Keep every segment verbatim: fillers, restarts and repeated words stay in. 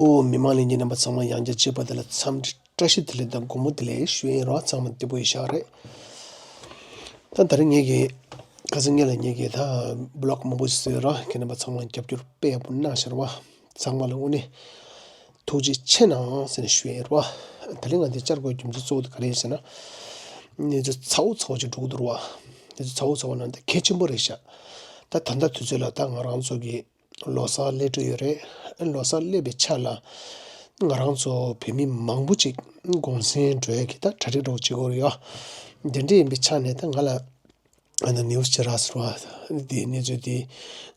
ཨོ། མི་མང་ལྷན་རྒྱས་རྣམ་པ་ཚང་མ་ཡང་བསྐྱར་མཇལ་བ་དེ་ལ་འཚམས་འདྲི་བཀྲ་ཤིས་བདེ་ལེགས་དང་དགོང་མོ་བདེ་ལེགས་ཞུ་ཡིན་རོགས། ཚང་མ་བདེ་པོ་ཡིན་ཤག་རེད། ད་ད་རེས་ངེད་ཀྱིས་ཁ་སང་ངེད་ལ་ངེད་ཀྱིས་ད་བི་ལོག་མང་པོ་ཞིག་བཟོས་རོགས། ཁྱེད་རྣམ་པ་ཚང་མ་རྒྱབ་སྐྱོར་དཔེ་ཡག་པོ་གནང་ཤག་རོགས། ཚང་མ་ལ་དངོས་གནས་ཐུགས་རྗེ་ཆེ་གནང་ཟེར་ནས་ཞུ་ཡིན་རོགས། ད་རེས་ང་འདི་བཅར་དགོས་རྒྱུ་མཚན་གཙོ་བོ་དེ་ག་རེ་ཡིན་ཟེར་ན། གནས་ཚུལ་ཚ་བོ་ཚ་བོ་ཅིག་འགྲོ་གི་འདུག་རོགས། གནས་ཚུལ་ཚ་བོ་ཚ་བོ་ནང་དེ་གལ་ཆེན་པོ་རེད་ཤག་ད་ད་ལྟ་དུས་ཚོད་ལ་ད་ང་རང་ཚོ་གི་ལོ་གསར་སླེབས་འགྲོ་ཡོད་རེད། ལོ་གསར་སླེབས་པའི་ཆ་ལ་ང་རང་ཚོ་བོད་མི་མང་པོ་ཅིག་གུང་སེང་འགྲོ་ཡ་གི་ད་གྲ་སྒྲིག་འདྲ་བོ་བྱེད་དགོས་རེད་ཡ། དེ་འདྲ་ཡིན་པའི་ཆ་ནས་ད་ང་ལ་ཨ་ནི་ནིའུ་སི་ཅིག་རག་སོང་བ། འདི་གནས་ཚུལ་འདི་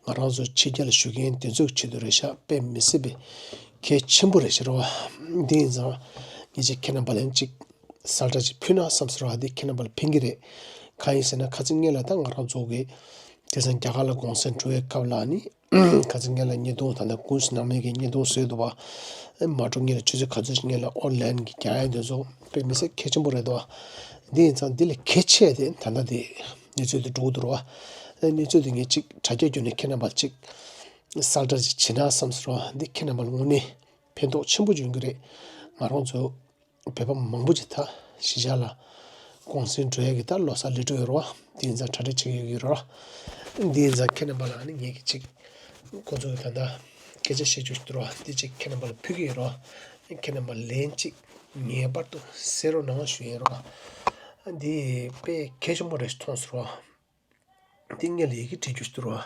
ང་རང་ཚོ་ཕྱི་རྒྱལ་ལ་བཞུགས་མཁན་དེ་ཚོའི་ཆེད་དུ་རེད་ཤག་དཔེ་མི་སྲིད་པའི་གལ་ཆེན་པོ་རེད་ཤག་རོ། འདི་ཡིན་ཙང་ངེད་ཅག་ཁྱེད་རྣམ་པ་ལ་ཡང་ཅིག་གསལ་བསྒྲགས་ཅིག་ཕུལ་ན་བསམ་སོང་རོ། འདི་ཁྱེད་རྣམ་པ་ལ་ཕན་གི་རེད། གང་ཡིན་ཟེར་ན་ཁ་སང་ངེད་ལ་ད་ང་རང་ཚོ་གི་དེང་སང་རྒྱ་གར་ལ་གུང་སེང་འགྲོ་བའི་སྐབས་ལ་ནི་ཁ་སང་ངེད་ལ་བརྙན་ཐུང་ད་ལྟ་ཀུན་གཟིགས་ནང་མི་གི་བརྙན་ཐུང་བཟོས་འདུག་བ། མ་འགྲོ་ངེད་ལ་ཆུ་ཚོད་ག་ཚོད་ཅིག་ངེད་ལ་ཨོན་ལན་གི་རྒྱག་ཡ་འདི་ཚོ་དཔེ་མི་སྲིད་གལ་ཆེན་པོ་རེད་འདུག་བ། འདི་ཡིན་ཙང་འདི་ལས་གལ་ཆེ་དེ་ད་ལྟ་དེ་གནས་ཚུལ་དེ་འགྲོ་གི་འདུག་རོ། གནས་ཚུལ་དེ་ངས་ཅིག་དྲ་རྒྱ་བརྒྱུད་ནས་ཁྱེད་རྣམ་པར་ཅིག་གསལ་བསྒྲགས་ཅིག་བྱེད་ན་བསམ་སོང་རོ། འདི་ཁྱེད་རྣམ་པ་ལ་དངོས་གནས་ཕན་ཐོགས་ཆེན་པོ་ཡོང་གི་རེད། ང་རང་ཚོ་བོད་པ་མང་པོ་ཅིག་ད་གཞིས་ཆགས་ལ་གུང་སེང་འགྲོ་ཡ་གི་ད་ལོ་གསར་སླེབས་འགྲོ་ཡོད་རོ། འདི་ཡིན་ཙང་གྲ་སྒྲིག་བྱེད་ཀྱི་ཡོད་ཀྱི་རོ། འདི་ཡིན་ཙང་ཁྱེད་རྣམ་པ་ལ་ནི་ངེད་ཀྱི་ཅིག་ཁོ་ཚོ་གི་ད་ལྟ་སྐད་ཆ་བཤད་རྒྱུ་ཞིག་འདུག་རོ། འདི་ཅིག་ཁྱེད་རྣམ་པ་ལ་ཕུལ་གྱི་ཡོད་རོ། ཁྱེད་རྣམ་པ་ལན་ཅིག་ངེས་པར་དུ་གསན་རོགས་གནང་ཞུ་ཡིན་རོ། འདི་དཔེ་གལ་ཆེན་པོ་རེད་མཐོང་སོང་རོ། འདི་ངས་ལ་ཡི་གེ་བྲིས་རྒྱུ་ཞིག་འདུག་རོ།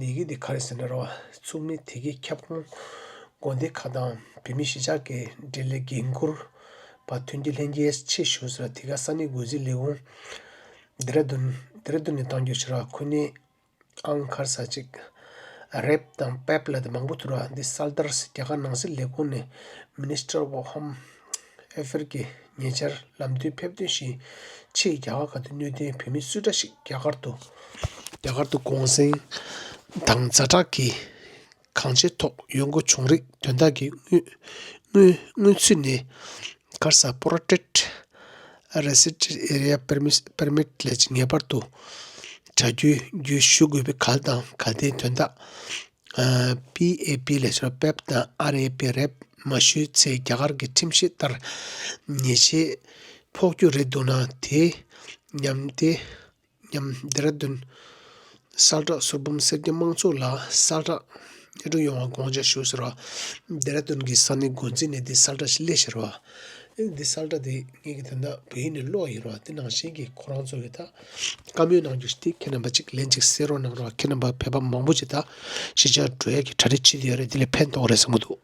ཡི་གེ་འདི་ག་རེ་ཟེར་ན་རོ། ཚོགས་མི་དེ་གའི་ཁྱབ་ཁོངས་དགོན་སྡེ་ཁག་དང་བོད་མི་གཞིས་ཆགས་ཀྱི་འབྲེལ་ཡོད་འགན་འཁུར་བ་མཐུན་འགྱུར་ལྷན་རྒྱས་ཆེད་ཞུ་ཟེར་དེ་ག་ས་གནས་འགོ་འཛིན་ལས་ཁུངས་ལྡེ་ར་ལྡུན། ལྡེ་ར་ལྡུན་ནས་གཏང་རྒྱུ་ཞིག་ར། ཁོ་ནས་ཨང་ཁར་ས་གཅིག་རེབ་དང་པེབ་ལ་དེ་མང་པོ་ཐུར་བ་འདི་སལ་ཏར་རྒྱ་གར་ནང་སྲིད་ལས་ཁུངས་ནས་Minister of Home Affairs གི་ཉེ་ཆར་ལམ་སྟོན་ཕེབས་ཐོན་ཞིག་ཆེད་རྒྱ་གར་ཁ་ཐུག་གནོད་ལྡན་བོད་མི་སུ་འདྲ་ཞིག་རྒྱ་གར་དུ་རྒྱ་གར་དུ་གུང་སེང་དང་ཛ་དྲག་གི་གང་ཅིའི་ཐོག་ཡོང་སྒོ་བྱུང་རིགས་དོན་དག་གི་དངོས་དངོས་དངོས་ཚུལ་ནས་གར་ས་Protected Residential Area Permit Permit ལས་ངེས་པར་དུ་དྲ་རྒྱའི་བརྒྱུད་ཞུ་དགོས་པའི་གལ་དང་གལ་ཏེ་དོན་དག་པི་ཨེ་པི་ལས་ཤོར་པེབ་དང་ཨར་ཨེ་པི་རེབ་མ་ཞུས་ཚེ་རྒྱ་གར་གྱི་ཁྲིམས་གཞི་ལྟར་ཉེས་ཆད་ཕོག་རྒྱུ་རེད་འདུག་ན་དེ་མཉམ་དེ་མཉམ་ལྡེ་ར་ལྡུན་གསལ་བསྒྲགས་ཟུར་འབུམ་སེར་སྐྱ་མང་ཚོགས་ལ་གསལ་བསྒྲགས་སྙན་སྒྲོན་ཡོང་བ་དགོངས་འཇགས་ཞུ་ཟེར་བ། ལྡེ་ར་ལྡུན་གྱི་ས་གནས་འགོ་འཛིན་ནས་འདི་གསལ་བསྒྲགས་ཤིག་སླེབས་ཤར་བ། འདི་གསལ་བསྒྲགས་འདི་ངེད་ཀྱི་ད་ལྟ་བོད་ཡིག་ནས་ཀློག་ཡིན་ར་བ། འདི་ནང་བཞིན་གྱི་ཁོ་རང་ཚོ་གི་ད་བཀའ་མོལ་གནང་རྒྱུ་ཞིག་འདི་ཁྱེད་རྣམ་པ་གཅིག་ལན་གཅིག་གསན་རོགས་གནང་ར་བ། ཁྱེད་རྣམ་པ་བོད་པ་མང་པོ་ཅིག་ད་གཞིས་ཆགས་འགྲོ་ཡ་གི་གྲ་སྒྲིག་བྱེད་དུ་ཡོད་རེད། འདི་ལས་ཕན་ཐོགས་རེད་བསམ་གྱི་འདུག་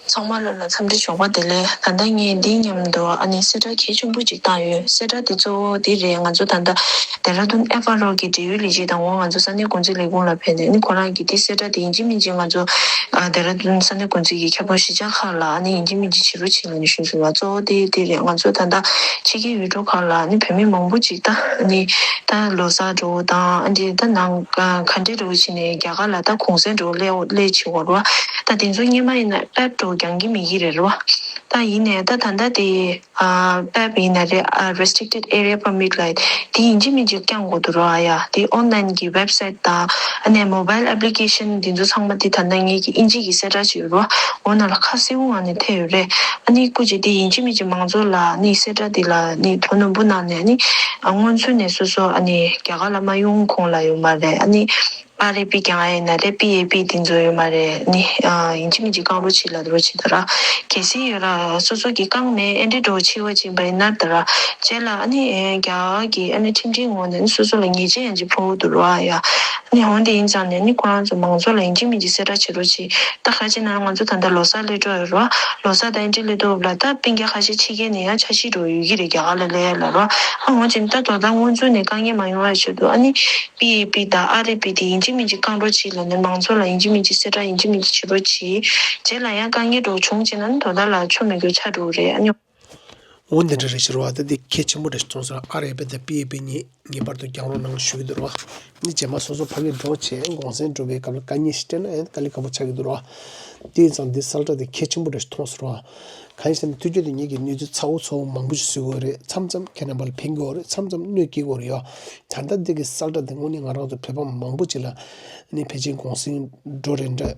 ཚང་མ་ལ་ལ་འཚམས་འདྲི་ཞོགས་པ་བདེ་ལེགས། ད་ལྟ་ངས་འདིའི་མཉམ་དུ་ཨ་ནི་གསལ་བསྒྲགས་གལ་ཆེན་པོ་ཅིག་བཏང་ཡོད། གསལ་བསྒྲགས་དེ་གཙོ་བོ་འདི་རེད། ང་ཚོ་ད་ལྟ་ལྡེ་ར་ལྡུན་ཨེཕ་ཨར་ཨོ་གི་འབྲེལ་ཡོད་ལས་བྱེད་དང་འོ་ང་ཚོ་ས་གནས་འགོ་འཛིན་ལས་ཁུངས་ལ་ཕེབས་ནས་ཨ་ནི་ཁོ་རང་གིས་འདི་གསལ་བསྒྲགས་དེ་ཡིན་གཅིག་མིན་གཅིག་ང་ཚོ་ཨ་ལྡེ་ར་ལྡུན་ས་གནས་འགོ་འཛིན་གྱི་ཁྱབ་ཁོངས་གཞིས་ཆགས་ཁག་ལ་ཨ་ནི་ཡིན་གཅིག་མིན་གཅིག་བྱེད་རོགས་བྱེད་ལབ་ནས་ཞུས་སོང་བ། གཙོ་བོ་དེ་དེ་རེད། ང་ཚོ་ད་ལྟ་ཕྱི་རྒྱལ་ཡུལ་གྲུ་ཁག་ལ་ཨ་ནི་བོད་མི་མང་པོ་ཅིག་ད་ཨ་ནི་ད་ལོ་གསར་འགྲོ་དང་ཨ་འདི་ད་ནང་ག་འདྲས་འགྲོ་བྱས་ནས་རྒྱ་གར་ལ་ད་གུང་སེང་འགྲོ་སླེབས་སླེབས་བྱེད་དགོས་རེད་བ། ད་དེ་ཚོ་སྔོན་མ་ཡིན་ན་པེབ་འགྲོ་རྒྱག་གི་མེད་ཀྱི་རེད་རེད་བ། ད་ཡིན་ནའི་ད་ད་ལྟ་དེ་ཨ་པེབ་ཡིན་ན་རེད། ཨ་Restricted Area Permit ལ་དེ་ཡིན་གཅིག་མིན་གཅིག་བསྐྱང་དགོས་འདུག་ར། ཡ་དེ་ཨོན་ལན་གྱི་ཝེབ་སའིཊ་དང་ཨ་ནི་མོ་བཱའིལ་ཨེབ་ལི་ཀེ་ཤན་དེ་ཚོ་ཚང་མ་དེ་ད་ལྟ་ངེད་ཀྱི་ཨིན་ཇི་གི་གསལ་བསྒྲགས་ཅིག་ཡོད་ར། འོ་ན་ལ་ཁ་གསལ་པོ་ངང་ནས་ཐེབས་ཡོད་རེད། ཨ་ནི་སྐུ་མཁྱེན་དེ་ཡིན་གཅིག་མིན་གཅིག་མང་ཚོགས་ལ་ཨ་ནི་གསལ་བསྒྲགས་དེ་ལ་ཨ་ནི་དོ་ནན་པོ་གནང་ནས་ཨ་ནི་སྔོན་ཚུད་ནས་སོ་སོ་ཨ་ནི་རྒྱ་གར་ལ་མ་ཡོང་གོང་ལ་ཡོད་མ་རེད། ཨ་ནི་ཨར་ཨེ་པི་རྒྱག་ཡ་ཡིན་ན་རེད། པི་ཨེ་པི་དེ་ཚོ་ཡོད་མ་རེད། ཨ་ནི་ཡིན་གཅིག་མིན་གཅིག་བསྐང་རོགས་བྱེད་ལབ་རོགས་བྱེད་ད་ར། གལ་སྲིད་ཡོད་ར་སོ་སོ་གི་བསྐང་མེད་ཨེ་འདྲ་འགྲོ་འཆི་བ་ཕྱིན་པ་ཡིན་ན་ད་ར། རྗེས་ལ་ཨ་ནི་རྒྱ་གར་གྱི་ཨ་ནི་ཁྲིམས་སྒྲིག་ངོས་ནས་ཨ་ནི་སོ་སོ་ལ་ཉེས་ཆད་ཡང་ཅིག་ཕོག་འདུག་ར་ཡ། ཨ་ནི་འོན་ཏེ་ཡིན་ཙང་ནས་ཨ་ནི་ཁོ་རང་ཚོ་མང་ཚོགས་ལ་ཡིན་གཅིག་མིན་གཅིག་གསལ་བསྒྲགས་བྱེད་རོགས་གྱིས། ད་ག་ཅི་ན་ང་ཚོ་ད་ལྟ་ལོ་གསར་སླེབས་འགྲོ་ཡོད་ར། ལོ་གསར་དང་ཨེ་འདྲ་སླེབས་འདུག་ལ། ད་སྤུན་ཀྱག་ཁ་ཤས་ཕྱི་རྒྱལ་ནས་ཡང་འཆར་གཞི་འགྲོ་ཡོད་ཀྱི་རེད། རྒྱ་གར་ལ་སླེབས་ཡ་ལ་ར། ཨ་འོན་ཀྱང་ད་དོ་བདག་སྔོན་ཚུད་ནས་དཀའ་ངལ་མ་ཡོང་བའི་ཆེད་དུ་ཨ་ནི་པི་ཨེ་པི་དང་ཨར་ཨེ་པི་དེ་ཡིན་གཅིག་མིན་གཅིག་བསྐང་རོགས་གྱིས་ལབ་ནས་མང་ཚོགས་ལ་ཡིན་གཅིག་མིན་གཅིག་གསལ་བསྒྲགས་ཡིན་གཅིག་མིན་གཅིག་བྱེད་རོགས་གྱིས། རྗེས་ལ་ཡང་དཀའ་ངལ་འགྲོ་བྱུང་ཕྱིན་ན་ནི་དོ་བདག་ལ་ཆོ་མེད་རྒྱུ་ཆགས་འགྲོ་གི་རེད། ཨ་ནི། འོ་འདི་འདྲ་རེད་ཤག་རོ། ད་འདི་གལ་ཆེན་པོ་འདྲ་ཞིག་མཐོང་སོང་། ཨ་རེ་པེ་དང་པི་ཨེ་པི་གཉིས་ངེས་པར་དུ་རྒྱག་རོགས་གནང་ཞུ་གི་འདུག་རོ། ནི་རྗེས་མ་སོ་སོ་ཕ་གིར་འགྲོ་བྱས་གུང་སེང་འགྲོ་བའི་སྐབས་ལ་དཀའ་ངལ་ཞིག་འཕྲད་ན་ཡང་དཀའ་ལས་ཁག་པོ་ཆགས་ཀྱི་འདུག་རོ། དེ་ཡིན་ཙང་འདི་གསལ་བསྒྲགས་དེ་གལ་ཆེན་པོ་འདྲ་ཞིག་མཐོང་སོང་རོ། གང་ཡིན་ཟེར་ན་དུས་རྒྱུན་དུ་ངེད་ཀྱིས་གནས་ཚུལ་ཚ་བོ་ཚ་བོ་མང་པོ་ཞིག་བཟོ་གི་ཡོད་རེད། མཚམས་མཚམས་ཁྱེད་རྣམ་པ་ལ་ཕན་གྱི་ཡོད་རེད། མཚམས་མཚམས་གནོད་སྐྱེལ་གྱི་ཡོད་རེད་ཡོ། ད་ལྟ་འདི་གི་གསལ་བསྒྲགས་དེ་དངོས་གནས་ང་རང་ཚོ་བོད་པ་མང་པོ་ཅིག་ལ་ནི་ཕལ་ཆེར་གུང་སེང་འགྲོ་རེད་འདྲ།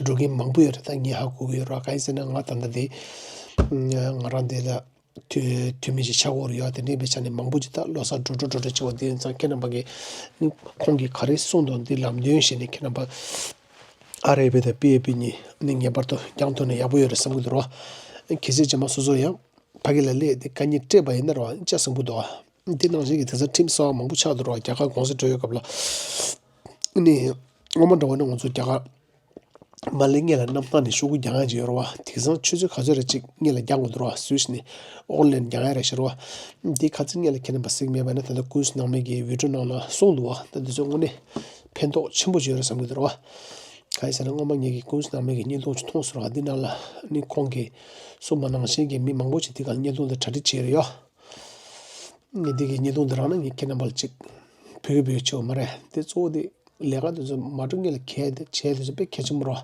འགྲོ་མཁན་མང་པོ་ཡོད་རེད། ད་ངས་ཧ་གོ་གི་ཡོད་རེད། གང་ཡིན་ཟེར་ན་ང་ད་ལྟ་དེ་ང་རང་དེ་ལ་འཐུས་འཐུས་མི་ཞིག་ཆགས་ཀྱི་ཡོད་རེད་ཡོ། དེ་འདྲའི་བྱས་ནས་མང་པོ་ཅིག་ད་ལོ་གསར་འགྲོ་འགྲོ་འགྲོ་འགྲོ་བྱེད་པ་དེ་ཡིན་ཙང་ཁྱེད་རྣམ་པ་གིས་ནི་ཁོང་གིས་ག་རེ་གསུངས་འདུག་འདི་ལམ་སྟོན་བྱས་ནས་ཁྱེད་རྣམ་པ་ཨ་རེ་པེ་དང་པི་ཨེ་པི་གཉིས་ནི་ངེས་པར་དུ་རྒྱག་ཐུབ་ན་ཡག་པོ་ཡོད་རེད་བསམ་གྱི་འདུག་རོ། གལ་སྲིད་རྗེས་མ་སོ་སོ་ཡང་ཕ་གི་ལ་སླེབས་ཏེ་དཀའ་ངལ་འཕྲད་པ་ཡིན་ན་རོ། ཅ་བཟང་པོ་འདུག་འདི་ནང་བཞིན་གྱི་དེང་སང་ཁྲིམས་གསར་བ་མང་པོ་ཆགས་འདུག་རོ། རྒྱ་གར་གུང་སེང་འགྲོ་ཡོད་སྐབས་ལ་ནི་སྔོན་མ་འདྲ་བོ་ནི་ང་ཚོ་རྒྱ་གར་མ་སླེབས་སྔོན་ལ་གནམ་ཐང་ནས་ཤོག་གུ་རྒྱག་ཡག་ཅིག་ཡོད་རེད་བ། དེང་སང་ཆུ་ཚོད་ག་ཚོད་རེ་ཅིག་སྔོན་ལ་རྒྱག་དགོས་འདུག་རོ། སུད་སི་ནས་ཨོག་ལན་རྒྱག་ཡག་རེད་ཤག་རོ། འདི་ག་ཚོད་སྔོན་ལ་ཁྱེད་རྣམ་པ་གཟིགས་མེད་པ་ན་ད་ལྟ་ཀུན་གཟིགས་ནང་མི་གི་བི་ཌིའོ་ནང་ལ་གསུངས་འདུག་བ། ད་འདི་ཚོ་དངོས་གནས་ཕན་ཐོགས་ཆེན་པོ་ཅིག་ཡོད་རེད་བསམ་གྱི་འདུག་རོ། གང་ཡིན་ཟེར་ན་སྔོན་མ་ངེད་ཀྱིས་ཀུན་གཟིགས་ནང་མི་གི་བརྙན་ཐུང་ཅིག་མཐོང་སོང་ར། འདི་ནང་ལ་ནི་ཁོང་གིས་གསུངས་པ་ནང་བཞིན་གྱི་མི་མང་པོ་ཅིག་འདི་ག་ལ་བརྙན་ཐུང་འདི་གྲ་སྒྲིག་བྱས་རེད་ཡོ། ངས་འདི་གི་བརྙན་ཐུང་འདི་རག་ན་ངས་ཁྱེད་རྣམ་པ་ལ་ཅིག་བོད་ཀྱི་བོད་ཆེ་བ་མ་རེད། དེ་གཙོ་བོ་དེ་ལས་ཀ་དེ་ཚོ་མ་འགྲོ་སྔོན་ལ་གས་དེ་བྱས་དེ་ཚོ་དཔེ་གལ་ཆེན་པོ་རེད།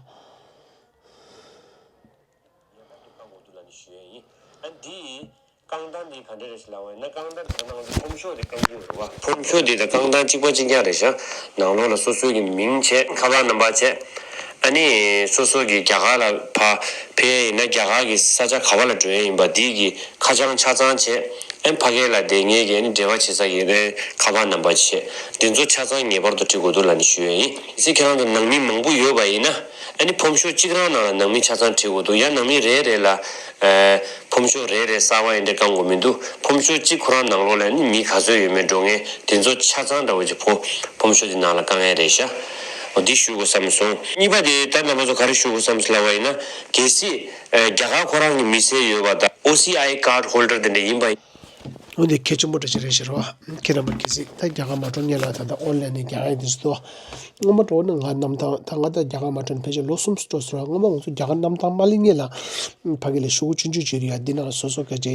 རྐང་ཐང་འདི་ག་འདྲ་རེད་ཟེར་ལབ་པ་ཡིན་ན། རྐང་ཐང་འདི་ད་ནང་ལ་ཕོམ་ཤོག་འདི་བཀང་གི་ཡོད་རེད་བ། ཕོམ་ཤོག་འདི་དང་རྐང་ཐང་གཅིག་པ་གཅིག་རྐྱང་རེད་ཤག་ནང་ལོགས་ལ་སོ་སོའི་གི་མིང་བྱས། ཁ་པར་ནམ་བར་བྱས། ཨ་ནི་སོ་སོ་གི་རྒྱ་གར་ལ་ཕ་ཕེབས་ཡ་ཡིན་ན་རྒྱ་གར་གི་ས་ཆ་ག་པ་ལ་འགྲོ་ཡ་ཡིན་པ་འདི་གི་ཁ་བྱང་ཆ་ཚང་བྱས། ཨ་ནི་ཕ་གི་ལ་བསྡད་མཁན་གྱི་ཨ་ནི་འབྲེལ་བ་བྱེད་ས་གི་ཨ་ནི་ཁ་པར་ནམ་བར་བྱས། འདི་ཚོ་ཆ་ཚང་ངེས་པར་དུ་བྲིས་དགོས་འདུག་ལབ་ནས་ཞུ་ཡ་ཡིན། གལ་སྲིད་ཁྱེད་རང་ཚོ་ནང་མི་མང་པོ་ཡོད་པ་ཡིན་ན། ཨ་ནི་ཕོམ་ཤོག་གཅིག་རང་ནང་ལ་ནང་མི་ཆ་ཚང་བྲིས་དགོས་འདུག་ཡང་ནང་མི་རེ་རེ་ལ་ཨ་ཕོམ་ཤོག་རེ་རེ་གསར་པ་ཡིན་དེ་བཀང་དགོས་མི་འདུག་ཕོམ་ཤོག་གཅིག་ཁོ་རང་ནང་ལོགས་ལ་ནི་མི་ག་ཚོད་ཡོད་མེད་འགྲོ་མཁན་དེ་ཚོ་ཆ་ཚང་འདྲ་བོ་ཅིག་ཕོ་ཕོམ་ཤོག་དེ་ནང་ལ་བཀང་ཡ་རེད་ཤག་འོ་འདི་ཞུ་དགོས་བསམ་སོང་། གཉིས་པ་དེ་ད་རྣམ་པ་ཚོ་ག་རེ་ཞུ་དགོས་བསམ་སོང་ལབ་པ་ཡིན་ན། གལ་སྲིད་ཨ་རྒྱ་གར་ཁོ་རང་གི་མི་སེར་ཡོད་པ་དང་ཨོ་སི་ཨའི་ཀར་ཧོལ་ཌར་དེ་འདྲ་ཡིན་པ། འོ་འདི་གལ་ཆེན་པོ་འདྲ་ཞིག་རེད་ཤག་རོ། ཁྱེད་རྣམ་པ་གལ་སྲིད་ད་རྒྱ་གར་མ་འགྲོ་སྔོན་ལ་ད་ལྟ་ཨོན་ལན་ནས་རྒྱག་ཡ་དེ་ཚོ་སྔོན་མ་འགྲོ་ན་ང་གནམ་ཐང་ད་ང་ད་རྒྱ་གར་མ་འགྲོ་ན་ཕལ་ཆེར་ལོ་གསུམ་འགྲོ་སོང་ར། སྔོན་མ་ང་ཚོ་རྒྱ་གར་གནམ་ཐང་མ་སླེབས་སྔོན་ལ་ཕ་གི་ལ་ཤོག་གུ་ཆུང་ཆུང་ཅིག་ཡོད་རེད་ཡ། འདི་ནང་སོ་སོ་སྐད་ཆའི་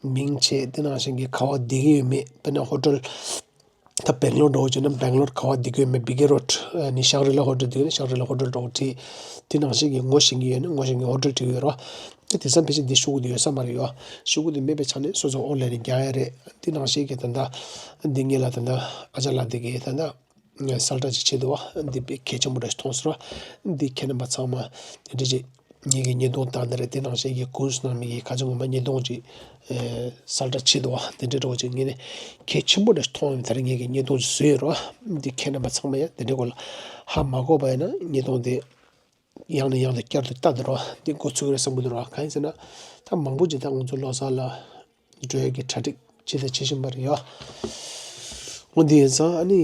མིང་བྱས། འདི་ནང་བཞིན་གྱི་ག་པར་བསྡད་ཀྱི་ཡོད་མེད། དཔེར་ན་ཧོ་ཊེལ་ད་སྦེང་ལོར་འགྲོ་བྱས་ན་སྦེང་ལོར་ག་པར་བསྡད་ཀྱི་ཡོད་མེད། བི་ཀེ་རོ་ཌི་ནི་ཤང་རི་ལ་ཧོ་ཊེལ་བསྡད་ཀྱི་ན་ཤང་རི་ལ་ཧོ་ཊེལ་འགྲོ་བྲིས། འདི་ནང་བཞིན་གྱི་ངོ་ཤེས་ཀྱི་ཡོད་ན་ངོ་ཤེས་ཀྱི་ཧོ་ཊེལ་བྲིས་ཡོད་རོ། དེང་སང་ཕལ་ཆེར་འདི་ཤོག་གུ་འདི་ཡོད་ས་མ་རེད་ཡོ། ཤོག་གུ་འདི་མེད་པའི་ཆ་ནས་སོ་སོ་ཨོན་ལན་ནས་རྒྱག་ཡ་རེད། འདི་ནང་བཞིན་གྱི་ད་ལྟ་འདི་སྔོན་ལ་ད་ལྟ་ཨ་ཅག་ལགས་འདི་གིས་ད་ལྟ་གསལ་བསྒྲགས་ཅིག་བྱས་འདུག་བ། འདི་དཔེ་གལ་ཆེན་པོ་འདྲ་ཞིག་མཐོང་སོང་ར། འདི་ཁྱེད་རྣམ་པ་ཚང་མ་འདི་འདྲ་ཅིག་ངེད་ཀྱི་བརྙན་ཐུང་ལྟ་ནི་རེད། དེ་ནང་བཞིན་གྱི་ཀུན་གཟིགས་ནང་མི་གི་ཁ་ཆེ་ངོ་མ་བརྙན་ཐུང་ཅིག་གསལ་བསྒྲགས་བྱས་འདུག་བ། འདི་འདྲ་འདྲ་བོ་ཅིག་ངེད་ནས་གལ་ཆེན་པོ་འདྲ་ཞིག་མཐོང་ཡོད། ད་རེས་ངེད་ཀྱི་བརྙན་ཐུང་ཅིག་བཟོས་ཡོད་ར། འདི་ཁྱེད་རྣམ་པ་ཚང་མ་ཡང་འདི་འདྲའི་སྐོར་ལ་ཧ་མ་གོ་བ་ཡིན་ན་བརྙན་ཐུང་འདི་ཡང་ནས་ཡང་དུ་བསྐྱར་དུ་ལྟ་དུ་རོགས། འདི་འགོ་ཚུགས་རེད་བསམ་གྱི་འདུག་རོགས། གང་ཡིན་ཟེར་ན་ད་མང་པོ་ཅིག་ད་ང་ཚོ་ལོ་གསར་ལ་འགྲོ་ཡག་གི་གྲ་སྒྲིག་ཅིག་ད་བྱེད་བཞིན་པ་རེད་ཡ། འོ་འདི་ཡིན་ཙང་ཨ་ནི་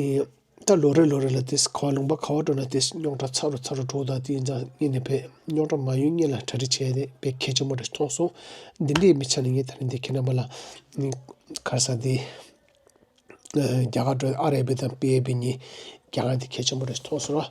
ད་ལོ་རེ་ལོ་རེ་ལ་དེ་ག་བ་ལུང་པ་ག་བ་འགྲོ་ན་དེ་རྙོག་དྲ་ཚ་རུ་ཚ་རུ་འགྲོ། ད་དེ་ཡིན་ཙང་ངས་ནི་དཔེ་རྙོག་དྲ་མ་ཡོང་སྔོན་ལ་གྲ་སྒྲིག་བྱས་ཏེ་དཔེ་གལ་ཆེན་པོ་འདྲ་ཞིག་མཐོང་སོང་། འདི་འདྲའི་མི་ཆ་ནས་ངས་ད་ནི་འདི་ཁྱེད་རྣམ་པ་ལ་ནི་ག་རེ་ཟ་འདི། རྒྱ་གར་འགྲོ་ཨ་རེ་པེ་དང་པི་ཨེ་པི་གཉིས་རྒྱག་ཡ་དེ་གལ་ཆེན་པོ་རེད་མཐོང་སོང་ར།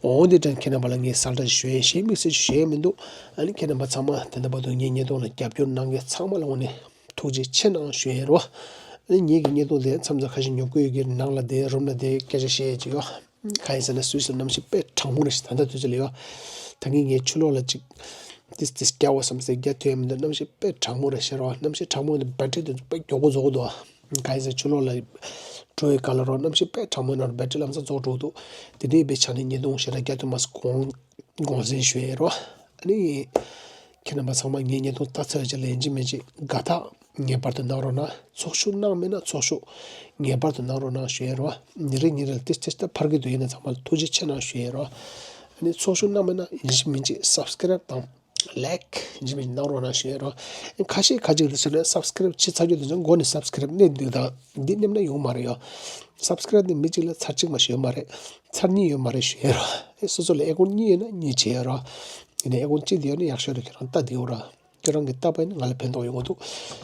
འོ་འདི་དྲན་ཁྱེད་རྣམ་པ་ལ་ངས་གསལ་བསྒྲགས་ཞུ་ཡས་གཞན་དམིགས་བསལ་ཞུ་ཡས་མི་འདུག་ཨ་ནི་ཁྱེད་རྣམ་པ་ཚང་མ་ད་ལྟ་བར་དུ་ངའི་བརྙན་ཐུང་ལ་རྒྱབ་སྐྱོར་གནང་མཁན་ཚང་མ་ལ་དངོས་གནས་ཐུགས་རྗེ་ཆེ་གནང་ཞུ་ཡས་རོ། ཨ་ནི་ངེད་ཀྱི་བརྙན་ཐུང་དེ་མཚམས་མཚམས་ཁ་ཤས་ཉོབ་ཀྱི་ཡོད་ཀྱི་ནང་ལ་དེ་རུམ་ལ་དེ་སྐད་ཆ་བཤད་ཡས་ཅིག་ཡོད། གང་ཡིན་ཟེར་ན་སུད་སི་གནམ་གཤིས་དཔེ་གྲང་མོ་རེད་ཤག་ད་ལྟ་དུས་ཚོད་ལ་ཡོད། ད་ངས་ངའི་ཕྱི་ལོགས་ལ་ཅིག་ཏིས་ཏིས་རྒྱག་པ་བསམ་སེ་རྒྱག་ཐུབ་ཡ་མི་འདུག་གནམ་གཤིས་དཔེ་གྲང་མོ་རེད་ཤག་རོ། གནམ་གཤིས་གྲང་མོ་འདི་བེ་ཏྲི་དེ་ཚོ་དཔེ་མགྱོགས་པོ་རྫོགས་འདུག་གང་ཡིན་ཟེར་ཕྱི་ལོགས་ལ་འགྲོ་བའི་སྐབས་ལ་རོ་གནམ་གཤིས་དཔེ་གྲང་མོའི་ནང་བེ་ཏྲི་ལམ་སང་རྫོགས་འགྲོ་འདུག་དེ་འདྲའི་བའི་ཆ་ནས་བརྙན་ཐུང་ཞེ་དྲག་རྒྱག་ཐུབ་མ་སོང་། དགོངས་དགོངས་སེལ་ཞུ་ཡས་རོ། ཨ་ནི། ཁྱེད་རྣམ་པ་ཚང་མ་ངའི་བརྙན་ཐུང་ལྟ་ཚར་བའི་རྗེས་ལ་ཡིན་གཅིག་མིན་གཅིག་དགའ་རྟགས་ངེས་པར་དུ་གནང་རོགས་གནང་། ཚོགས་ཞུགས་གནང་མེད་ན་ཚོགས་ཞུགས་ངེས་པར་དུ་གནང་རོགས་གནང་ཞུ་ཡས་རོ། ཉིན་རེ་ཉིན་རེ་ལ་ཏིས་ཏིས་ད་འཕར་གྱི་འདུག་ཡིན་ན་ཚང་མ་ལ་ཐུགས་རྗེ་ཆེ་གནང་ཞུ་ཡས་རོ། ཨ་ནི་ཚོགས་ཞུགས་གནང་མེད་ན་ཡིན་གཅིག་མིན་གཅིག་སབ་སི་ཀ་རེབ་དང་ལེག་ཡིན་གཅིག་མིན་གཅིག་གནང་རོགས་གནང་ཞུ་ཡས་རོ། ཨ་ནི་ཁ་ཤས་ཁ་ཅིག་ལ་ཟེར་ན་སབ་སི་ཀ་རེབ་བྱས་ཚར་རྒྱུ་དེ་ཚོ་མགོ་ནས་སབ་སི་ཀ་རེབ་གནོན་འདུག་ད་འདི་གནོན་ན་ཡོང་མ་རེད་ཡོ། སབ་སི་ཀ་རེབ་དེ་མི་གཅིག་ལ་ཚར་གཅིག་མ་ཞིག་ཡོད་མ་རེད། ཚར་གཉིས་ཡོད་མ་རེད་ཞུ་ཡས་རོ། ཨེ་སོ་སོ་ལ་ཨེ་ཀོན་གཉིས་ཡོད་ན་གཉིས་བྱེད་ཡས་རོ། ཡིན་ན་ཨེ་ཀོན་གཅིག་དེ་ཡོད་ན་ཡག་ཤོས་རེད། ཁྱེད་རང་ལྟ་བསྡད་ཡོད་རོ། ཁྱེད་རང་གིས་ལྟ་བ་ཡིན་ན་ང་ལ་ཕན་ཐོགས་ཡོང་གི་འདུག་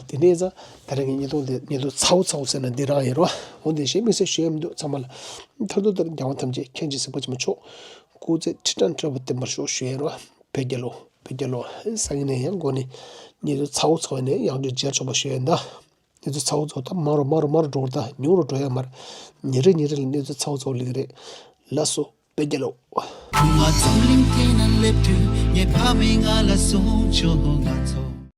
དེ་ནས་ཙང་ད་རེས་ཀྱི་བརྙན་ཐུང་དེ་བརྙན་ཐུང་ཚ་བོ་ཚ་བོ་ཟེར་ན་འདི་རང་ཡིན་རོ། འོ་དེ་གཞན་དམིགས་བསལ་ཞུ་ཡས་མི་འདུག་ཚང་མ་ལ་མཐར་ཐུག་ལྟར་རྒྱལ་བ་ཐམས་ཅད་མཁྱེན་ཅིང་གཟིགས་པ་ཆེན་པོ་མཆོག་སྐུ་ཚེ་ཁྲི་ཕྲག་ཕྲག་བར་བརྟན་པར་ཤོག་ཞུ་ཡས་རོ། བོད་རྒྱལ་ལོ། བོད་རྒྱལ་ལོ། སང་ཉིན་ནས་ཡང་འགོ་ནས་གནས་ཚུལ་ཚ་བོ་ཚ་བོ་ནས་ཡང་བསྐྱར་མཇལ་ཆོག་པ་ཞུ་ཡ་ཡིན་ད། གནས་ཚུལ་ཚ་བོ་ཚ་བོ་ད་མང་རུ་མང་རུ་མང་རུ་འགྲོ་བར་ད་ཉུང་རུ་འགྲོ་ཡ་མ་རེད། ཉིན་རེ་ཉིན་རེ་ལ་གནས་ཚུལ་ཚ་བོ་ཚ་བོ་སླེབས་ཀྱི་རེད། ལགས་སོ། བོད་རྒྱལ་ལོ། ང་ཚོ་གླིང་དེ་ན་སླེབས་དུས་ངའི་ཕ་མས་ང་ལ་གསུངས་བྱུང་། ང་ཚོ་